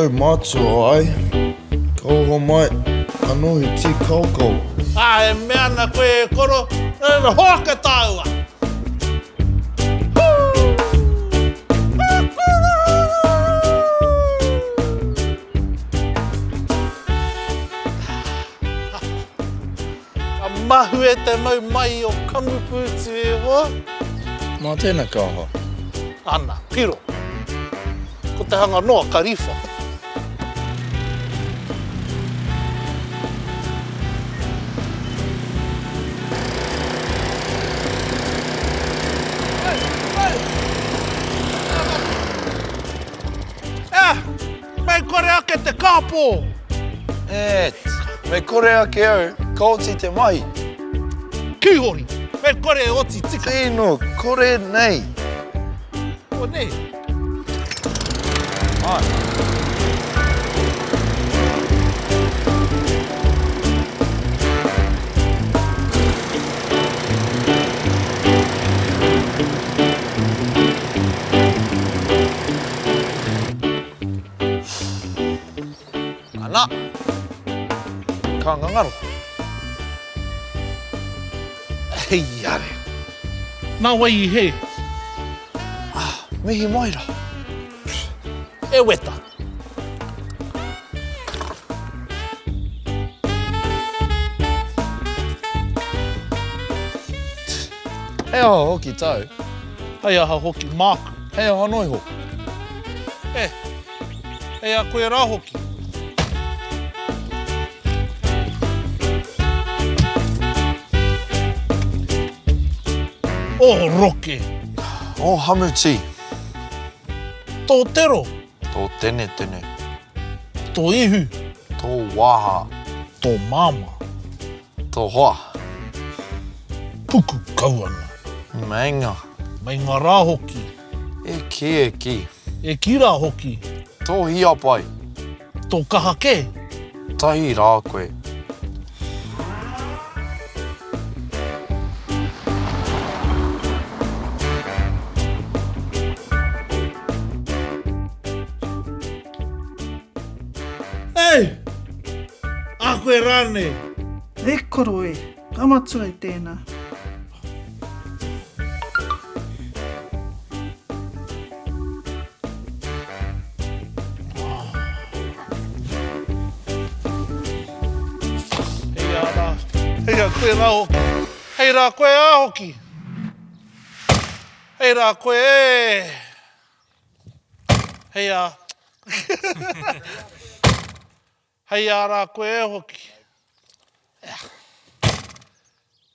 kaumātua ai, ka oho mai anō he tī kaokao. Ā, e mea ana koe e koro, nō reira hoake tāua! Ka mahue te mau mai o Kamupūtu e hoa. Mā tēnā ka aha? Ana, piro. Ko te hanga noa ka riwha. Eh! Mei kore ake te kāpō! Et, mei kore ake au, ka oti te mahi. Kīhori, mei kore e oti tika. Tino kore nei. Ko nei? Ai. Ana! Ka ngangaro. Hei are. Nā wai i hē? Ah, mihi mai rā. E weta. He aha hoki tāu? Hei aha hoki māku. Hei aha noa iho. E, hei a koe rā hoki. Ō roke. Ō hamutī. Tō tero. Tō tenetene. Tō ihu. Tō waha. Tō māmā. Tō hoa. Puku kau ana. Meinga. Meinga rā hoki. E kī, e kī. E kī rā hoki. Tō hiapai. Tō kaha kē. Tahi rā koe. Ei! A koe rānei? E koro e, ka matua i tēnā. Hei a rā, hei a koe rā hoki. Hei rā koe ā hoki. Hei rā koe e. Hei a. Hei a rā koe e hoki.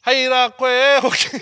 Hei rā koe e hoki.